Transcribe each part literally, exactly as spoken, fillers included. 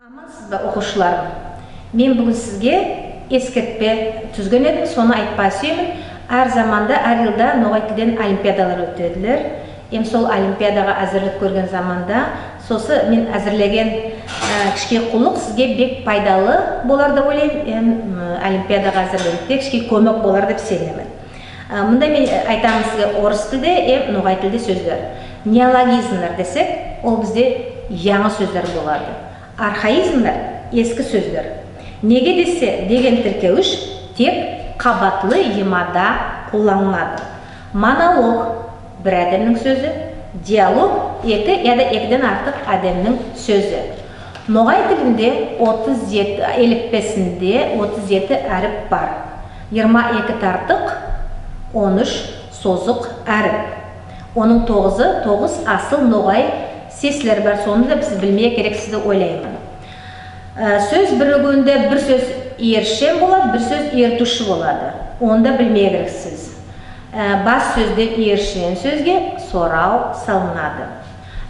Амансызба, окувшыларым? Мен буьгуьн сизге эскертпе туьзген эдим, соны айтпага суьемен. Аьр заманда, аьр йылда ногай тилден олимпиадалар оьтедилер. Эм сол олимпиадага аьзирлик коьрген заманда, сосы мен аьзирлеген, аь, кишкей куллык сизге бек пайдалы болар деп ойлайман. Эм, м, олимпиадага аьзирлигинъизде кишкей коьмек болар деп сенемен. Аь, мунда мен, аь, айтаман сизге орыс тилде эм ногай тилде соьзлер. Неологизмлер десек, ол бизде янъы соьзлер болады. Архаизмлер — эски соьзлер. Неге десе деген тиркевиш тек кабатлы йыймада колланылады. Монолог — бир аьдемнинъ соьзи, диалог — эки яде экиден артык аьдемнинъ соьзи. Ногай тилинде отыз ети, элиппесинде отыз ети аьрип бар. Йырма эки тартык, он уьш созык аьрип. Онынъ тогызы, тогыз асыл ногай сеслер бар, соны да биз билмеге керексиз деп ойлайман. Аь, соьз биригуьвинде бир соьз эришен болады, бир соьз эритуьвши болады. Оны да билмеге керексиз. Аь, бас соьзден эришен соьзге сорав салынады.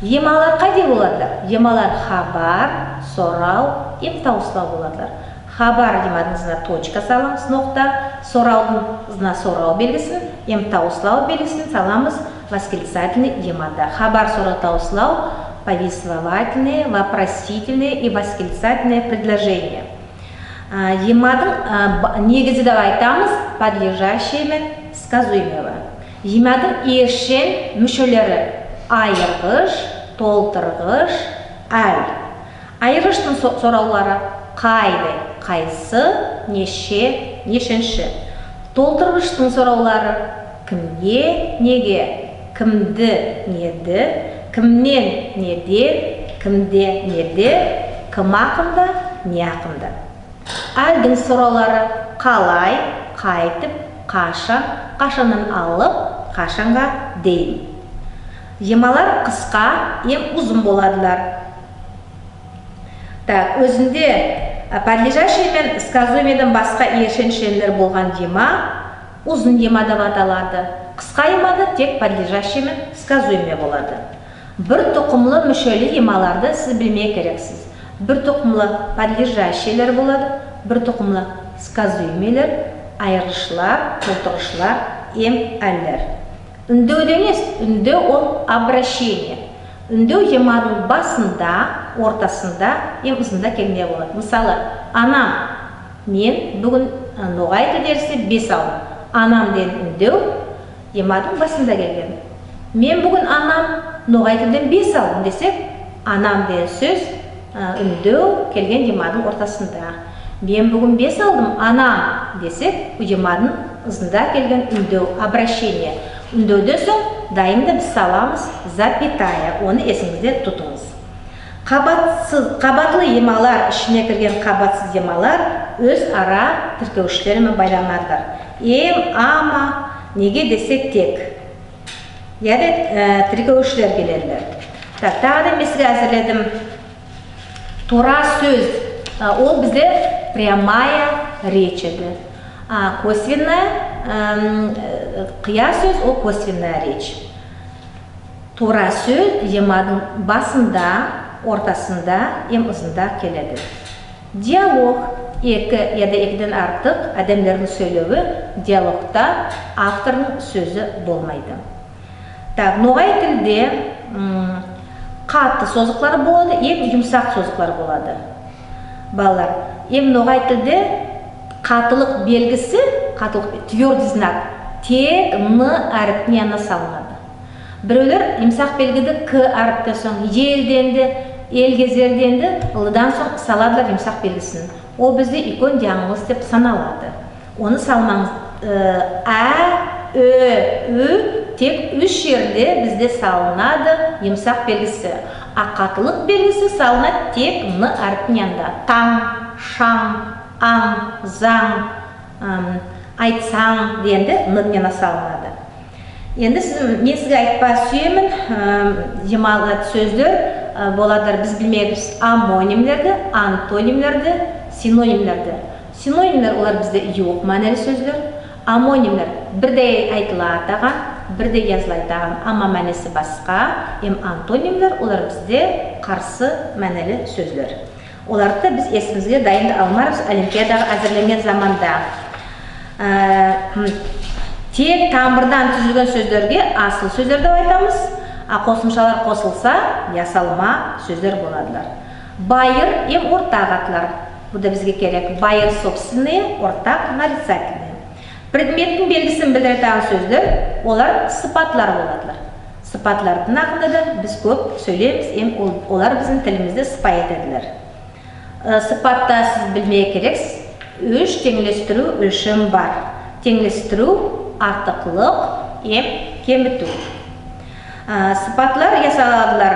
Йыймалар кайдай боладылар? Йыймалар хабар, сорав эм тавыслав боладылар. Хабар йыймадынъ ызына точка саламыз, нокта, соравдынъ ызына сорав белгисин эм тавыслав белгисин саламыз восклицательный йыймада. Хабар, сорав, тавыслав — повествовательные, вопросительные и восклицательные предложения. Аь, йыймадынъ, аь, ба-, негизи деп айтамыз подлежащее мен сказуемое. Йыймадынъ эришен муьшелери: айыргыш, толтыргыш, аьл. Айыргыштынъ со-, соравлары: кайдай, кайсы, неше, нешинши. Толтыргыштынъ соравлары: кимге, неге, кимди, неди, кимнен, неден, кимде, неде, ким акында, не акында. Аьлдинъ соравлары: калай, кайтип, кашан, кашаннан алып, кашанга дейим. Йыймалар кыска эм узын боладылар. Так, оьзинде, а, подлежащее мен сказуемоеден баска эришен соьзлер болган йыйма узын йыйма деп аталады. Кыска йыймада тек подлежащее мен сказуемое болады. Бир тукымлы муьшели йыймаларды сиз билмеге керексиз. Бир тукымлы подлежащеелер болады, бир тукымлы сказуемоелер, айыргышлар, толтыргышлар эм аьллер. Уьндев деген не? Уьндев — ол обращение. Уьндев йыймадынъ басында, ортасында эм ызында келмеге болады. Мысалы, анам, мен буьгуьн, аь, ногай тил дерисине бес алдым. Анам деген уьндев йыймадынъ басында келген. Мен буьгуьн, анам, ногай тилден бес алдым десек, анам деген соьз, аь, уьндев келген йыймадынъ ортасында. Мен буьгуьн бес алдым, анам, десек, йыймадынъ ызында келген уьндев, обращение. Уьндевден сонъ дайым да биз саламыз запятая, оны эсинъизде тутынъыз. Кабатсыз, кабатлы йыймалар, ишине кирген кабатсыз йыймалар оьз ара тиркевишлери мен байланадылар. Эм, ама, неге десе тек. Яде, аь, тиркевишлер келедилер. Так, тагы да мен сизге аьзирледим. Тура соьз, аь, ол бизде прямая речь эди. А косвенная, м, аь, кыя соьз — ол косвенная речь. Тура соьз йыймадынъ басында, ортасында эм ызында келеди. Диалог — эки яде экиден артык аьдемлердинъ соьйлеви, диалогта автордынъ соьзи болмайды. Так, ногай тилде, м, катты созыклар болады эм юмсак созыклар болады. Балалар, эм ногай тилде каттылык белгиси, каттылык, твёрдый знак тек ны аьриптинъ янына салынады. Биревлер юмсак белгиди к аьриптен сонъ, елден де, елгезерден де, лдан сонъ саладылар юмсак белгисин. Ол бизде уьйкен янъылыс деп саналады. Оны салманъыз. Аь, оь, уь — тек уьш ерде бизде салынады юмсак белгиси. А каттылык белгиси салынады тек ны аьриптинъ янында. Танъ, шанъ, анъ, занъ, м, айтсанъ дегенде нынъ янына салынады. Энди сиз, мен сизге айтпага суьемен, м, йыймалы соьзлер, ы, боладылар, биз билмеге керекпиз омонимлерди, антонимлерди, синонимлерди. Синонимлер — олар бизде ювык маьнели соьзлер. Омонимлер — бирдей айтылатаган, бирдей язылатаган, ама маьнеси баска. Эм антонимлер — олар бизде карсы маьнели соьзлер. Оларды биз эсимизге дайым да алмармыз олимпиадага аьзирленген заманда. Аь, м, тек тамырдан туьзилген соьзлерге асыл соьзлер деп айтамыз, а косымшалар косылса, ясалма соьзлер боладылар. Байыр эм ортак атлар. Бу да бизге керек. Байыр — собственные, ортак — нарицательные. Предметтинъ белгисин билдиретаган соьзлер, олар сыпатлар боладылар. Сыпатлардынъ акында да биз коьп соьйлеймиз, эм ол- олар бизим тилимизди сыпайы этедилер. Аь, сыпатта сиз билмеге керексиз, уьш тенълестируьв оьлшеми бар. Тенълестируьв — артыклык эм кемитуьв. Аь, сыпатлар ясаладылар,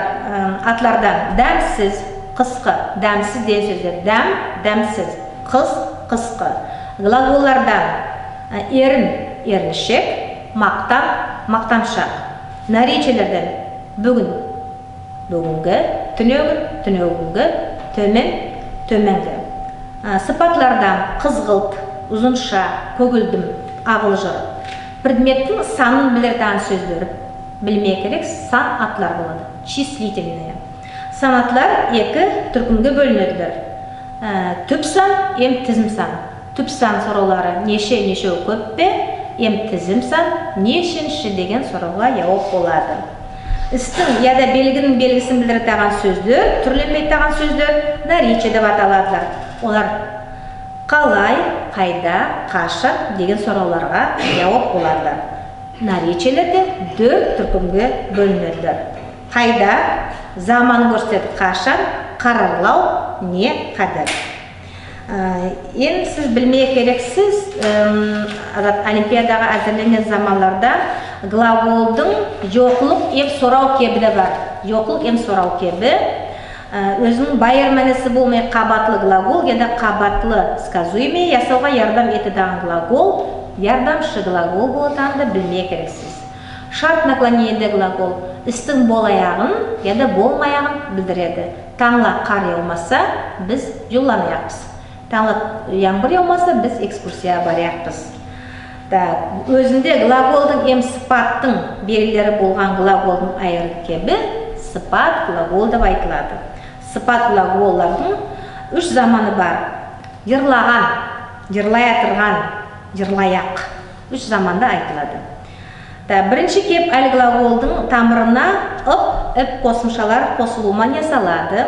аь, атлардан: даьмсиз, кыскы. Даьмсиз деген соьзлер: даьм — даьмсиз, кыс — кыскы. Глаголлардан: аь, эрин — эриншек, мактан — мактаншак. Наречиелерден: буьгуьн — буьгуьнги, туьнегуьн — туьнегуьнги, тоьмен — тоьменги. Аь, сыпатлардан: кызгылт, узынша, коьгилдим, агылжыр. Предметтинъ санын билдиретаган соьзлер, билмеге керек, сан атлар болады, числительные. Сан атлар эки туьркимге боьлинедилер. Аь, туьп сан эм тизим сан. Туьп сан соравлары: неше, нешев, коьппе? Эм тизим сан: нешинши деген соравга явап болады. Истинъ яде белгининъ белгисин билдиретаган соьзлер, туьрленмейтаган соьзлер наречие деп аталадылар. Олар калай, кайда, кашан деген соравларга явап боладылар. Наречиелер де доьрт туьркимге боьлинедилер. Кайда — заман коьрсетеди, кашан — карарлав не кадер. Аь, энди сиз билмеге керексиз, эм, олимпиадага аьзирленген заманларда глаголдынъ йоклык эм сорав кеби де бар. Йоклык эм сорав кеби. Аь, оьзининъ байыр маьнеси болмай, кабатлы глагол яде кабатлы сказуемое ясавга ярдам этетаган глагол ярдамшы глагол болатаганын да билмеге керексиз. Шарт наклонениеде глагол истинъ болаягын яде болмаягын билдиреди. Танъла кар явмаса, биз йолланаякпыз. Танъла ямгыр явмаса, биз экскурсияга бараякпыз. Так, оьзинде глаголдынъ эм сыпаттынъ белгилери болган глаголдынъ айырым кеби сыпат глагол деп айтылады. Сыпат глаголлардынъ уьш заманы бар. Йырлаган, йырлаятырган, йырлаяк. Уьш заманда айтылады. Да, биринши кеп аьл глаголдынъ тамырына ып, ип косымшалар косылувы ман ясалады.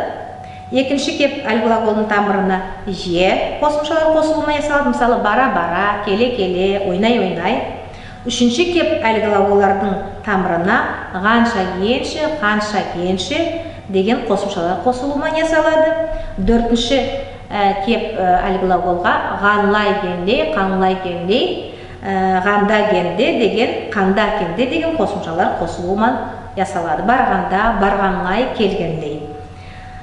Экинши кеп аьл глаголдынъ тамырына е косымшалар косылувы ман ясалады. Мысалы, бара-бара, келе-келе, ойнай-ойнай. Уьшинши кеп аьл глаголлардынъ тамырына ганша, генше, канша, кенше деген косымшалар косылувы ман ясалады. Доьртинши, аь, кеп, аь, аьл глаголга ганлай, генлей, канлай, кенлей, аь, ганда, генде деген, канда, кенде деген косымшалар косылувы ман ясалады. Барганда, барганлай, келгенлей.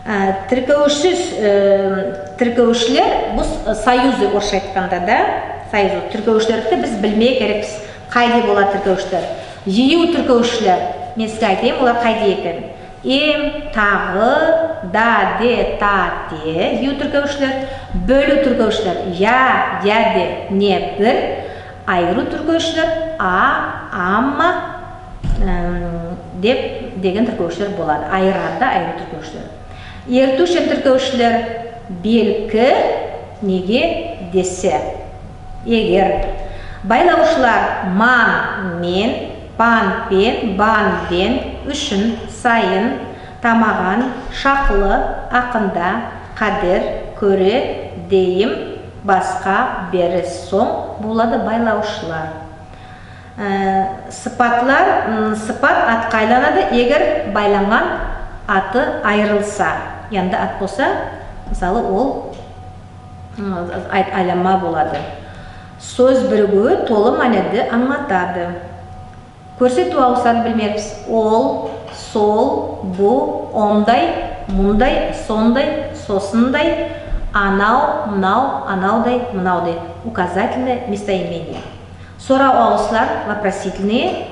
Аь, тиркевишсиз, аь, тиркевишлер, бу с- союзы, орысша айтканда да, союзы, тиркевишлерди биз билмеге керекпиз. Кайдай болады тиркевишлер? Йыюв тиркевишлер. Мен сизге айтайым, олар кайдай экен. Эм, тагы, да, де, та, те, йыюв тиркевишлер. Боьлуьв тиркевишлер: я, яде, не, бир. Айырув тиркевишлер: а, ама, эм, деп деген тиркевишлер болады. Айырады да айырув тиркевишлер. Эртуьвшен тиркевишлер: белки, неге десе, эгер. Байлавышлар: ман, мен, пан, пен, бан, бен, уьшин, сайын, тамаган, шаклы, акында, кадер, коьре, дейим, баска, бери, сонъ болады байлавышлар. Аь, сыпатлар, м, сыпат атка айланады, эгер байланган аты айырылса. Янында ат болса, мысалы, ол, м, ай- айланма болады. Соьз биригуьви толы маьнеди анълатады. Коьрсетуьв авысларды билмекпиз. Ол, сол, бу, ондай, мундай, сондай, сосындай, анав, мунав, анавдай, мунавдай. Указательное местоимение. Сорав авыслар, вопросительные: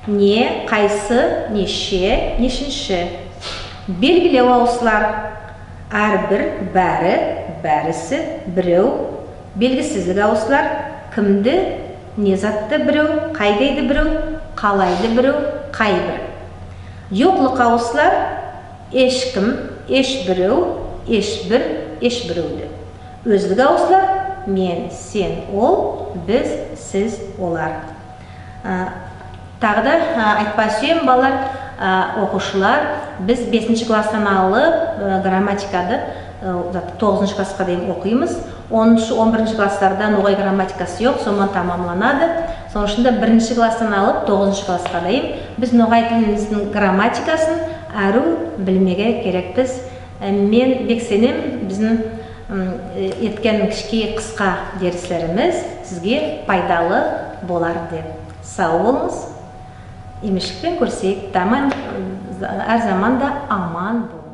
не, кайсы, неше, нешинши. Белгилев авыслар: аьр бир, баьри, баьриси, бирев. Белгисизлик авыслар: кимди, не затты бирев, кайдайды бирев, калайды бирев, кайбир. Йоклык авыслар: эш ким, эш бирев, эш бир, Эш бирев де. Оьзлик авыслар: мен, сен, ол, биз, сиз, олар. А, тагы да, а, айтпага суьемен, балалар, а, окувшылар, биз бесинши класстан алып, а, грамматикады, а, зат, тогызыншы класска дейим окыймыз. Оныншы, он биринши классларда ногай грамматикасы йок, соны ман тамамланады. Сонынъ уьшин де биринши класстан алып тогызыншы класска дейим биз ногай тилимиздинъ грамматикасын аьрув билмеге керекпиз. Э, мен бек сенемен, бизим, м, э, эткен кишкей кыска дерислеримиз сизге пайдалы болар деп. Сав болынъыз. Эмишлик пен коьрисейик. Таман, м, за-, аьр заманда аман болынъыз.